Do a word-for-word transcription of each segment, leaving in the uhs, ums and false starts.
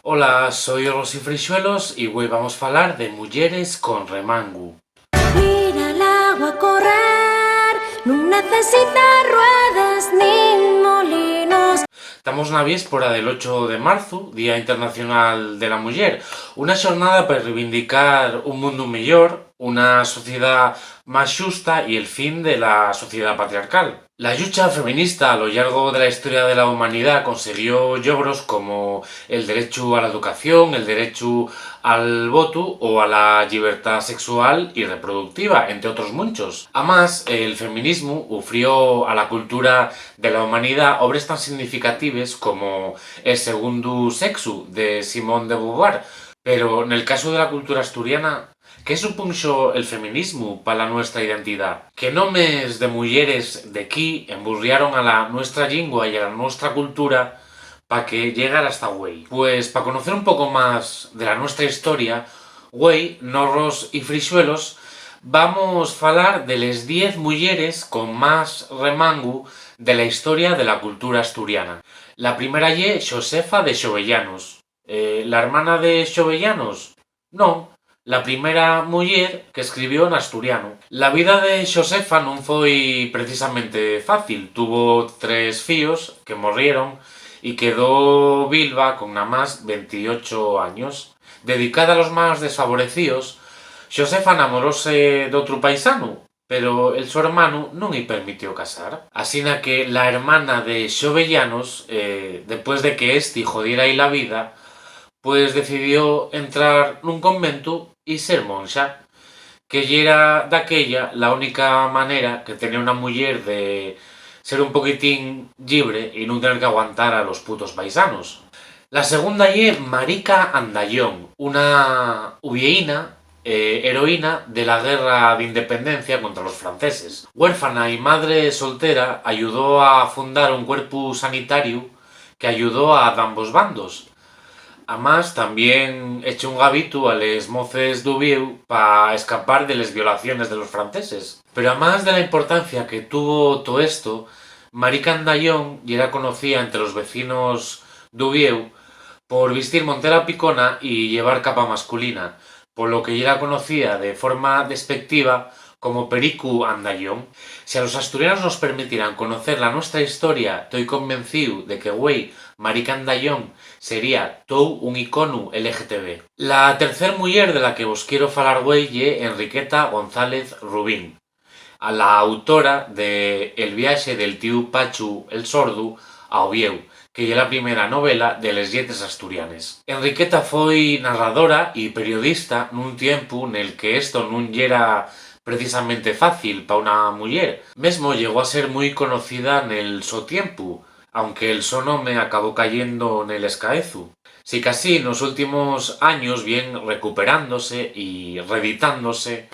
Hola, soi Rosy Frixuelos y güei vamos falar de muyeres con remangu. Mira l'agua correr, nun necesita ruedes nin molinos. Tamos na víspora del ocho de marzu, Día Internacional de la Muyer, una xornada pa reivindicar un mundu mellor, una sociedá más xusta y el fin de la sociedá patriarcal. La llucha feminista a lo llargo de la historia de la humanidá consiguió llogros como el derechu a la educación, el derechu al votu o a la llibertá sexual y reproductiva, entre otros munchos. Amás, el feminismu ufrió a la cultura de la humanidá obres tan significatives como El segundu sexu, de Simone de Beauvoir. Pero nel casu de la cultura asturiana, ¿qué supunxo el feminismu pa la nuestra identidá? ¿Qué nomes de muyeres d'equí emburriaron a la nuestra llingua y a la nuestra cultura pa que llegara hasta güei? Pues, pa conocer un poco más de la nuestra historia, güei, Norros y Frixuelos, vamos falar de les diez muyeres con más remangu de la historia de la cultura asturiana. La primera ye Xosefa de Xovellanos. Eh, ¿la hermana de Xovellanos? Non, la primera muyer qu'escribió n'asturianu. La vida de Xosefa nun foi precisamente fácil. Tuvo tres fíos que morrieron y quedó vilva con namás ventiocho años. Dedicada a los más desfavorecíos, Xosefa namoróse d'otru paisanu, pero el so hermanu nun-y permitió casar. Asina que la hermana de Xovellanos, eh, depués de que ésti jodiera-y la vida, pues decidió entrar nun conventu y ser monxa, que yera daquella la única manera que tenía una muyer de ser un poquitín llibre y nun tener qu'aguantar a los putos paisanos. La segunda ye Marica Andallón, una uvieína, eh, heroína de la guerra d'independencia contra los franceses. Huérfana y madre soltera, ayudó a fundar un cuerpu sanitariu que ayudó a dambos bandos. Amás, tamién echó un gabitu a les moces d'Uviéu pa escapar de les violaciones de los franceses. Pero amás de la importancia que tuvo too esto, Marica Andallón yera conocía ente los vecinos d'Uviéu por vistir montera picona y llevar capa masculina, polo que yera conocía de forma despectiva como Pericu Andallón. Si a los asturianos nos permitieran conocer la nuestra historia, toi convencíu de que güei Marica Andallón sería tou un iconu L G T B. La tercer muyer de la que vos quiero falar güei ye Enriqueta González Rubín, a la autora de El viaxe del tíu Pachu el Sordu a Uviéu, que ye la primera novela de les lletres asturianes. Enriqueta foi narradora y periodista nun tiempu nel que esto nun yera precisamente fácil pa una muyer. Mesmo llegó a ser mui conocida nel so tiempu, aunque el so nome acabó cayendo nel escaezu. Sicasí, nos últimos años vien recuperándose y reeditándose,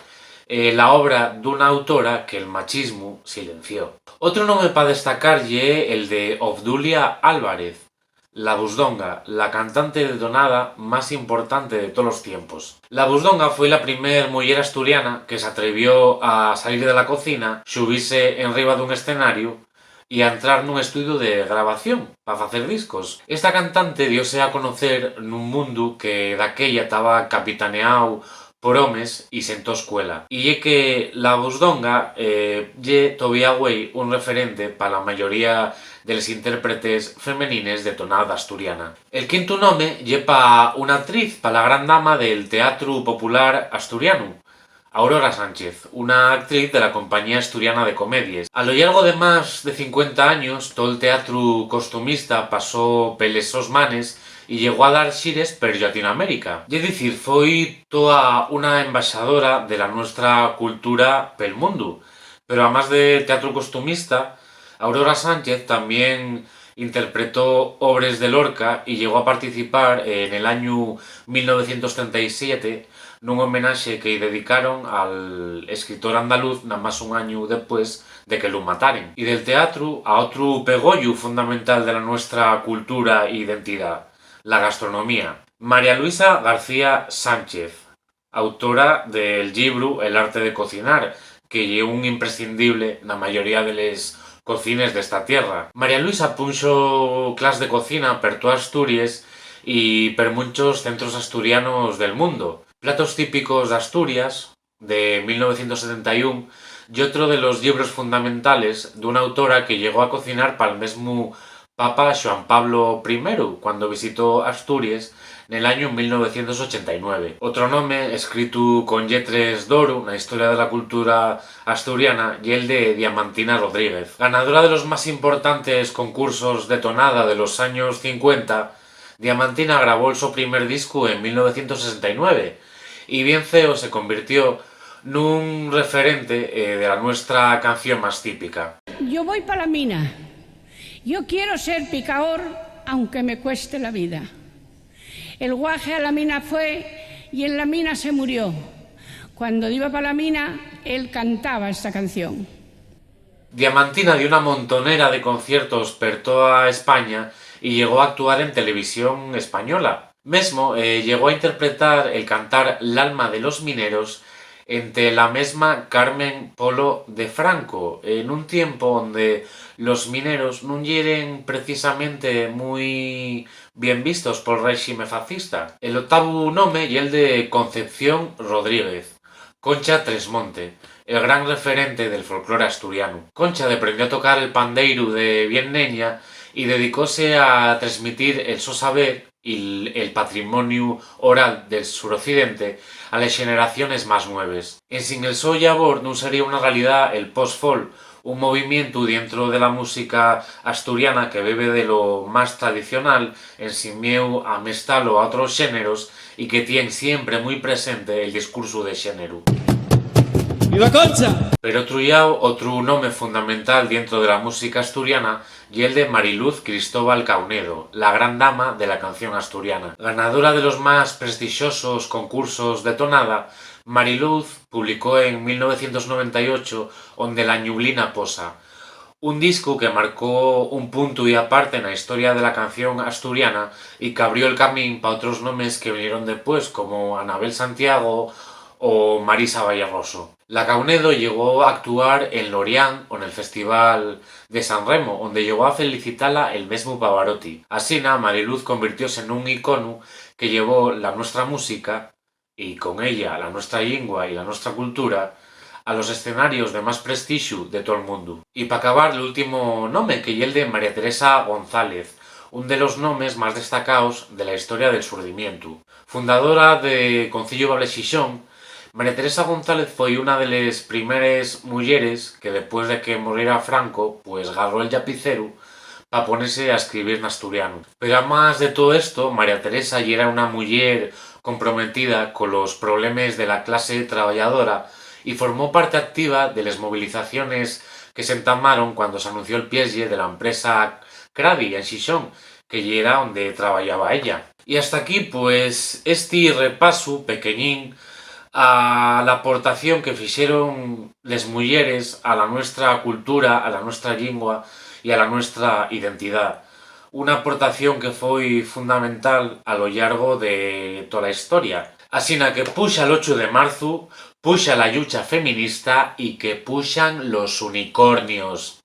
eh, la obra d'una autora que'l machismu silenció. Otru nome pa destacar ye el de Obdulia Álvarez, la Busdonga, la cantante de tonada más importante de tolos tiempos. La Busdonga foi la primer muyer asturiana que s'atrevió a salir de la cocina, xubise enriba d'un escenariu y a entrar nun estudiu de grabación pa facer discos. Esta cantante dióse a conocer nun mundu que daquella taba capitaneáu por homes y sentó escuela. Y ye que la Busdonga, eh, ye tovía güei un referente pa la mayoría de les intérpretes femenines de tonada asturiana. El quintu nome ye pa una actriz, pa la gran dama del teatru popular asturianu, Aurora Sánchez, una actriz de la Compañía Asturiana de Comedies. A lo llargo de más de cincuenta años, tol teatru costumista pasó peles sos manes y llegó a dar xires per Llatinoamérica. Ye dicir, foi toa una embaxadora de la nuestra cultura pel mundu. Pero amás de teatru costumista, Aurora Sánchez tamién interpretó obres de Lorca y llegó a participar, eh, nel añu mil novecientos trenta y siete nun homenaxe que-y dedicaron al escritor andaluz namás un añu depués de que lu mataren. Y del teatru a otru pegoyu fundamental de la nuestra cultura y identidá, la gastronomía. María Luisa García Sánchez, autora del llibru El arte de cocinar, que ye un imprescindible na mayoría de les cocines d'esta tierra. María Luisa punxo clas de cocina per toa Asturies y per munchos centros asturianos del mundo. Platos típicos d'Asturias, de mil novecientos setenta y un, ye otro de los llibros fundamentales d'una autora que llegó a cocinar pal mesmu Papa Xuan Pablo primero, cuando visitó Asturies nel añu mil novecientos ochenta y nueve. Otro nome, escritu con lletres d'oru na historia de la cultura asturiana, ye el de Diamantina Rodríguez. Ganadora de los más importantes concursos de tonada de los años cincuenta, Diamantina grabó el so primer discu en mil novecientos sesenta y nueve, y bien feo se convirtió nun referente, eh, de la nuestra canción más típica. Yo voy pa la mina. Yo quiero ser picador, aunque me cueste la vida. El guaje a la mina fue y en la mina se murió. Cuando iba pa la mina, él cantaba esta canción. Diamantina dio una montonera de conciertos per toa España y llegó a actuar en televisión española. Mesmo, eh, llegó a interpretar el cantar L'alma de los mineros ente la mesma Carmen Polo de Franco, en un tiempo onde los mineros nun yeren precisamente mui bien vistos pol réxime fascista. El octavu nome ye el de Concepción Rodríguez, Concha Tresmonte, el gran referente del folclore asturianu. Concha deprendió a tocar el pandeiru de bien neña y dedicóse a tresmitir el so saber y l-, el patrimoniu oral del suroccidente a les xeneraciones más nueves. Ensin el so llabor nun sería una realidá el post-folk, un movimientu dientro de la música asturiana que bebe de lo más tradicional, ensin mieu a amestalo a otros xéneros, y que tien siempre mui presente el discursu de xéneru. ¡Viva Concha! Per otru llau, otru nome fundamental dientro de la música asturiana ye el de Mariluz Cristóbal Caunedo, la gran dama de la canción asturiana. Ganadora de los más prestixosos concursos de tonada, Mariluz publicó en mil novecientos noventa y ocho Onde la ñublina posa, un discu que marcó un puntu y aparte na historia de la canción asturiana y qu'abrió el camín pa otros nomes que vinieron depués, como Anabel Santiago o Marisa Valleroso. La Caunedo llegó a actuar en Lorient o nel Festival de San Remo, onde llegó a felicitala el mesmu Pavarotti. Asina, Mariluz convirtióse nun iconu que llevó la nuestra música, y con ella la nuestra llingua y la nuestra cultura, a los escenarios de más prestixu de tol mundu. Y pa acabar, l'último nome, que ye el de María Teresa González, un de los nomes más destacaos de la historia del Surdimientu. Fundadora de Concillo Bable Xixón, María Teresa González foi una de les primeres muyeres que, depués de que moriera Franco, pues garró el llapiceru pa ponese a escribir n'asturianu. Pero amás de too esto, María Teresa yera una muyer comprometida colos problemes de la clase trabayadora y formó parte activa de les movilizaciones que s'entamaron cuando s'anunció'l pieslle de la empresa Crady en Xixón, que yera onde trabayaba ella. Y hasta aquí, pues, esti repasu pequeñín a l'aportación que fixeron les muyeres a la nuestra cultura, a la nuestra llingua y a la nuestra identidá. Una aportación que foi fundamental a lo llargo de tola historia. Asina que puxa l'ochu de marzu, puxa la llucha feminista y que puxan los unicornios.